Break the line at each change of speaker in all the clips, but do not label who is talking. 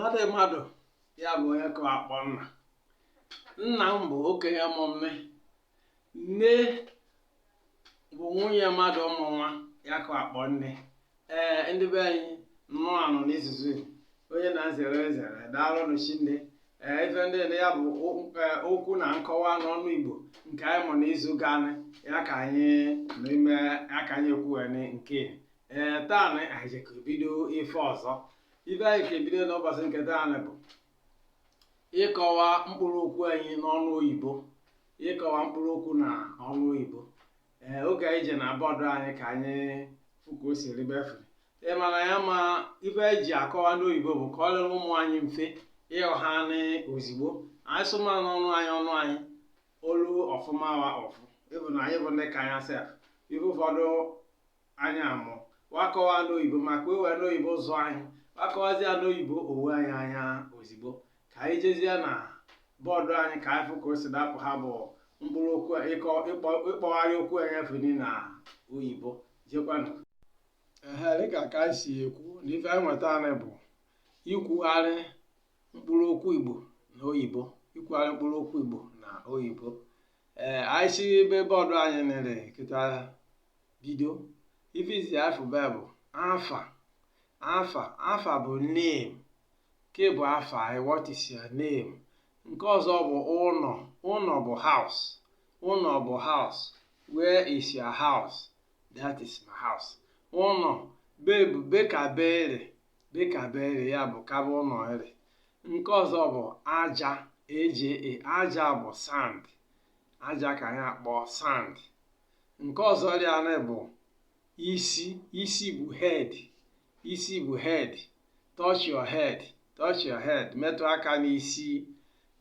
Daddy mmadụ ya bụ onye ka akpọ nna. Nna m bụ okenye mụ nne. Nne bụ nwunye mmadụ mụ nwa, ya ka akpọ nne. Ee, ndị be anyị, nnọọ anọ n'izuzu onye na-nzere ezere, daalụnụ chinne. Ee, ife ndị ya bụ okwu na nkọwa n'ọnụ Igbo nke anyị mụ n'izu ganị, ya ka anyị n'ime ya ka anyị ekwugheni nke. Ee, taa na anyị jekọ ebido ife ọzọ. Ife anyị ka ebido n'ụbọchị nke taa bụ ịkọwa mkpụrụ okwu anyị n'ọnụ oyibo, ịkọwa mkpụrụ okwu na ọnụ oyibo. Ee, oge anyị je na bọọdụ anyị ka anyị fụ ka o si ribefere. Ee, mana ya ma ife anyị ji akọwa n'oyibo bụ ka ọ lere ụmụ anyị mfe ịghọ ha ozigbo anyị sụma n'ọnụ anyị, ọnụ anyị olu ọfụma wa ọfụ ịbụ na anyị bụ ndị ka anya sef ife ụfọdụ anyị amụ wakọwa n'oyibo, maka o wee n'oyibo zụọ anyị, wakọwazie ya n'oyibo owe anyị anya ozigbo. Ka anyị jezie na bọọdụ anyị ka anyị fụ ka o si dapụ. Ha bụ mkpụrụ okwu ịkpọgharị okwu enyefeni na oyibo. Jekwanụ. Ehe, dịka ka anyị si ekwu na ife anyị nweta anyị bụ ikwugharị mkpụrụ okwu Igbo na oyibo, ikwugharị mkpụrụ okwu Igbo na oyibo. Ee, anyị si ebe bọọdụ anyị nere kịta bido. Ife izi afụbe bụ afa. Afa, afa bụ name. Ke bụ afa anyị? What is your name? Nke ọzọ bụ ụnọ. Ụnọ bụ house. Ụnọ bụ house. Where is your house? That is my house. Ụnọ be bụ be ka bere, be ka bere, ya bụ kaba ụnọ ere. Nke ọzọ bụ aja, aja. Aja bụ sand. Aja ka anyị akpọ sand. Nke ọzọ rịanị bụ isi. Isi bụ head. Isi bụ head. Touch your head, touch your head, metụ aka n'isi.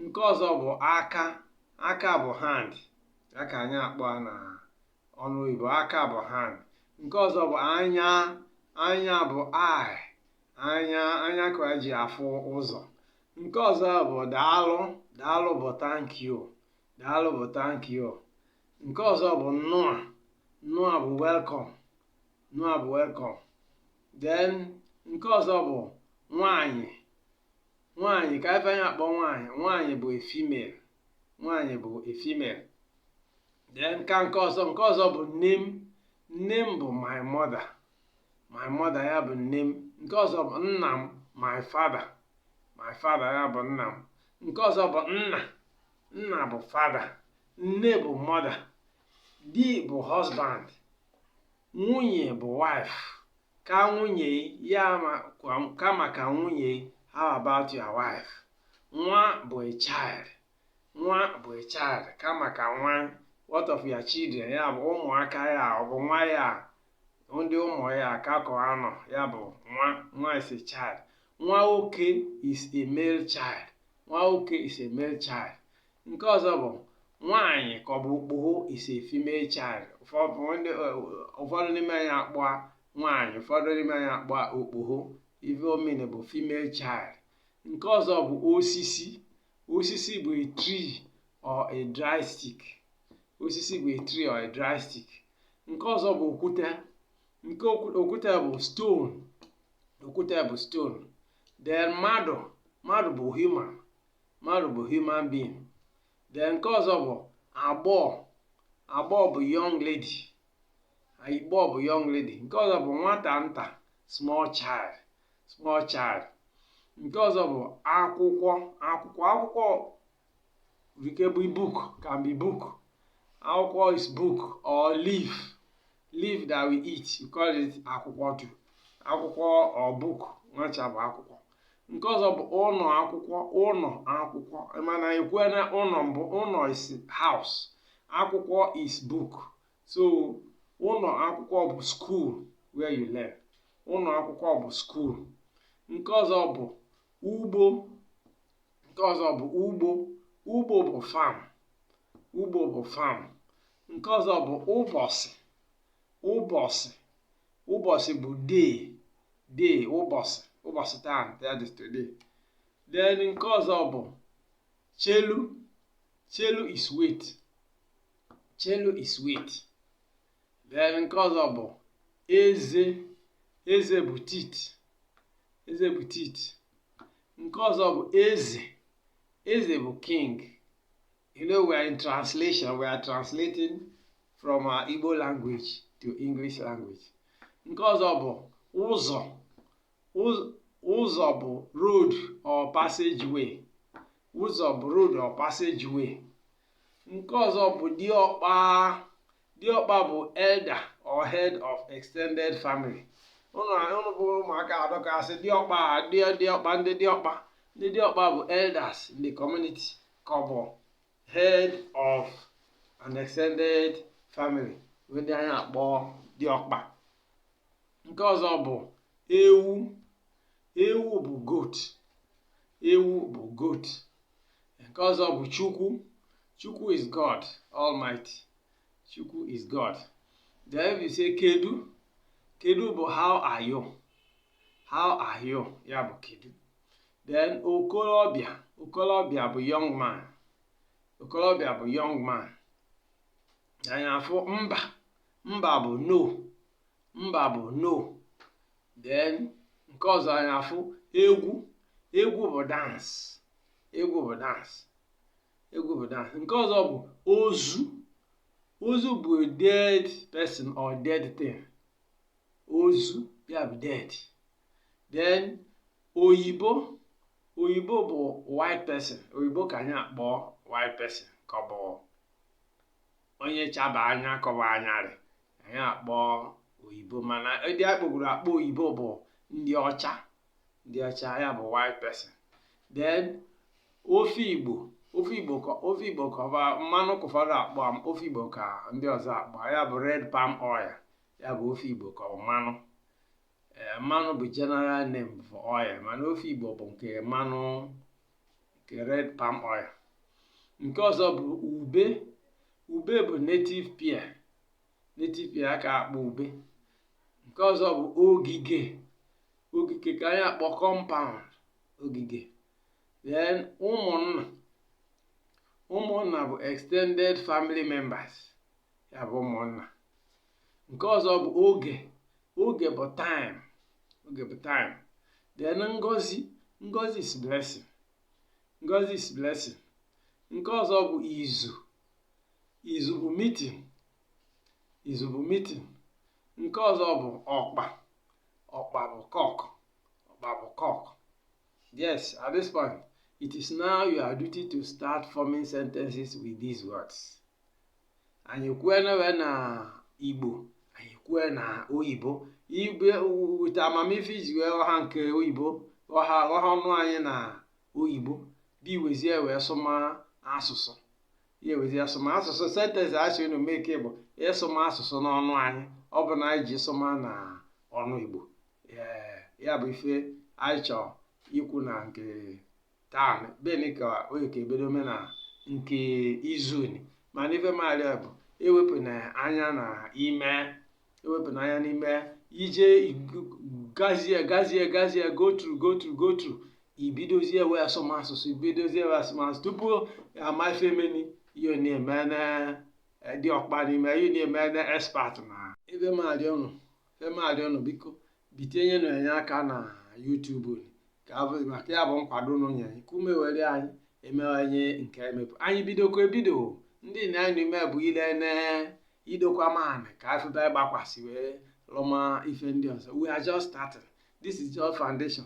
Nke ọzọ bụ aka. Aka bụ hand, ya ka anyị akpọ na ọnụ oyibo. Aka bụ hand. Nke ọzọ bụ anya. Anya bụ eye. Anya, anya ka eji afụ ụzọ. Nke ọzọ bụ daalụ. Daalụ bụ thank you. Daalụ bụ thank you. Nke ọzọ bụ nnụa. Nnụa bụ welcome. Nnụa bụ welcome. Then nke ọzọ bụ nwanyị. Nwanyị ka ife anyị akpọ nwanyị. Nwanyị bụ a female. Nwanyị bụ a female. Then ka nke ọzọ, nke ọzọ bụ nne m. Nne m bụ my mother. My mother, ya bụ nne m. Nke ọzọ bụ nna m, my father. My father, ya bụ nna m. Nke ọzọ bụ nna. Nna bụ father. Nne bụ mother. Di bụ husband. Nwunye bụ wife. Ka nwunye ya kama ka nwunye, how about your wife? Nwa bụ a child. Nwa bụ a child. Kama ka nwa, what of your children? Ya bụ ụmụaka, ya ọ bụ nwa, ya ndị ụmụ ya ka ka anọ, ya bụ nwa. Nwa is a child. Nwa nwoke is a male child. Nwa nwoke is a male child. Nke ọzọ bụ nwaanyị ka ọ bụ okpogho is a female child. Ụfọdụ n'ime anyị akpọ nwaanyị, ụfọdụ n'ime anyị akpọ okpogho. Ife omene bụ female child. Nke ọzọ bụ osisi. Osisi bụ a tree or a dry stick. Osisi bụ a tree or a dry stick. Nke ọzọ bụ okwute. Nke okwute bụ stone. Okwute bụ stone. Then mmadụ. Mmadụ bụ human. Mmadụ bụ human being. Then nke ọzọ bụ agbọọ. Agbọọ bụ young lady. Agbọọ bụ young lady. Nke ọzọ bụ nwata nta, small child, small child. Nke ọzọ bụ akwụkwọ. Akwụkwọ, akwụkwọ nke bụ book, can be book. Akwụkwọ is book or leaf, leaf that we eat, we call it akwụkwọ too. Akwụkwọ or book nwacha bụ akwụkwọ. Nke ọzọ bụ ụlọ akwụkwọ. Ụlọ akwụkwọ, mana ekwe na ụlọ mbụ, ụlọ is house, akwụkwọ is book. So ụlọ akwụkwọ bụ school where you learn. Ụlọ akwụkwọ bụ school. Nke ọzọ bụ ugbo. Nke ọzọ bụ ugbo. Ugbo bụ farm. Ugbo bụ farm. Nke ọzọ bụ ụbọchị. Ụbọchị, ụbọchị bụ day. Day, ụbọchị, ụbọchị taa, that is today. Then nke ọzọ bụ chelu. Chelu is wait. Chelu is wait. Then nke ọzọ bụ eze. Eze bụ teeth. Eze bụ teeth. Nke ọzọ bụ eze. Eze bụ king. You know, we are in translation. We are translating from our Igbo language to English language. Nke ọzọ bụ ụzọ. Ụzọ bụ road or passageway. Ụzọ bụ road or passageway. Nke ọzọ bụ diọkpa. Diọkpa bụ elder or head of extended family. Ụnụ bụ ụmụaka adọkasị diọkpa, diọkpa, ndị diọkpa. Ndị diọkpa bụ elders in the community, ka ọ bụ head of an extended family, ndị anyị akpọ diọkpa. Nke ọzọ bụ ewu. Ewu bụ goat. Ewu bụ goat. Nke ọzọ bụ Chukwu. Chukwu is God Almighty. Chukwu is God. Then you say kedu. Kedu bụ how are you. How are you, ya bụ kedu. Then okorobịa. Okorobịa bụ young man. Okorobịa bụ young man. Anyị afụ mba. Mba bụ no. Mba bụ no. Then nke ọzọ anyị afụ egwu. Egwu bụ dance. Egwu bụ dance. Egwu bụ dance. Nke ọzọ bụ ozu. Ozu bụ a dead person or dead thing. Ozu ya bụ dead. Then oyibo. Oyibo bụ white person. Oyibo ka anyị akpọ white person, ka ọ bụ onye chaba anya, kọba anyarị, anyị akpọ oyibo. Mana ndị akpọgburu akpọ oyibo bụ ndị ọcha. Ndị ọcha, ya bụ white person. Then ofe Igbo. Ofe Igbo ka ofe Igbo ka ọba mmanụ ka ụfọdụ akpọ ofe Igbo, ka ndị ọzọ akpọ ya bụ red palm oil, ya bụ ofe Igbo ka ọ mmanụ. Ee, mmanụ bụ general name for oil, mana ofe Igbo bụ nke mmanụ nke red palm oil. Nke ọzọ bụ ube. Ube bụ native pear. Native pear aka akpọ ube. Nke ọzọ bụ ogige. Ogige ka anyị akpọ compound, ogige. Then ụmụnna. Ụmụnna bụ extended family members, ya bụ ụmụnna. Nke ọzọ bụ oge. Oge bụ time. Oge bụ time. Then ngozi. Ngozi is blessing. Ngozi is blessing. Nke ọzọ bụ izu. Izu bụ meeting. Izu bụ meeting. Nke ọzọ bụ ọkpa. Ọkpa bụ cock. Ọkpa bụ cock. Yes, at this point it is now your duty to start forming sentences with these words. Anyị kwue na Igbo, anyị kwue na oyibo. Igbe wute amamife iji wee ọha nke oyibo, ọha ọha ọnụ anyị na oyibo dị, wezie wee sụma asụsụ ya, ewezie asụma asụsụ. Sentence asị unu meke bụ ịsụma asụsụ n'ọnụ anyị. Ọ bụ na anyị ji sụma na ọnụ Igbo, ya bụ ife anyị chọrọ ikwu na nke taa. Beni ka oye ka ebido me na nke izu. Mana ife maarị bụ ewepụ na anya na ime, ewepụ na anya n'ime ije gazie gazie gazie, go through, go through, go through, ibidozie wee asụmasụsụ, ibidozie wee asụmasụ tupu ama ife meni ihe na-eme na dị ọkpa n'ime ihe na-eme na expert na ebe maarị ọnụ. Ife maarị ọnụ, biko bitenye na enye aka na YouTube ka maka ya bụ nkwado unu nye anyị ka ume were anyị emewanye nke emepụ anyị bidokwa ebido. Ndị na anyị n'ime bụ ile na idokwa maanị ka afụba gbakwasị wee lụma ife ndị ọzọ. We are just starting. This is just foundation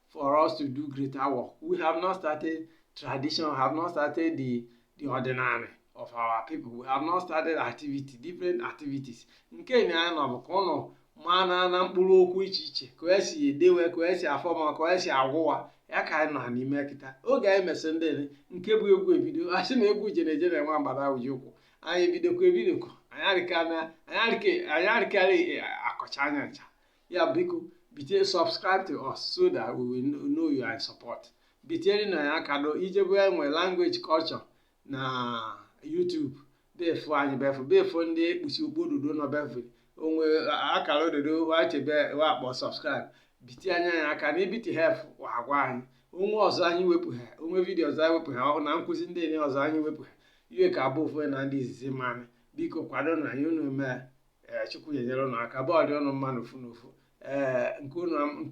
for us to do greater work. We have not started tradition, have not started the ordinary of our people. We have not started activity, different activities. Nke na anyị nọ bụ ka ụnụ maa na mkpụrụ okwu iche iche, ka esi edewe, ka esi afọma, ka esi agwụwa ya, ka anyị nọ n'ime kịta. Oge anyị mesịrị ndị nke bụ egwu ebido, asị na egwu jere eje na nwa mgbada uji ụkwụ anyị ebidokwa ebidokwa. Anyị arịkarị akọcha anya ncha ya. Biko bite, subscribe to us so that we will know you are in support. Bitiere na ya akado ijebe enwe language culture na YouTube, befu anyị, befu befu ndị ekpuchi ukpo ododo nọ, befu onwe akara ododo wachebe wakpọ subscribe. Bitie anya ya aka na ibiti hef agwa anyị onwe ọzọ anyị wepụ ha, onwe video ọzọ anyị wepụ ha na nkụzi ndị enye ọzọ anyị wepụ ha ihe ka abụ ofu na ndị izizi manị. Biko kwado na anyị unu mee. Ee, Chukwu nyere unu aka, bọọdụ unu mma n'ofu n'ofu. Ee, nke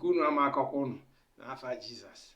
unu ama akọkwa unu n'afa Jizọs.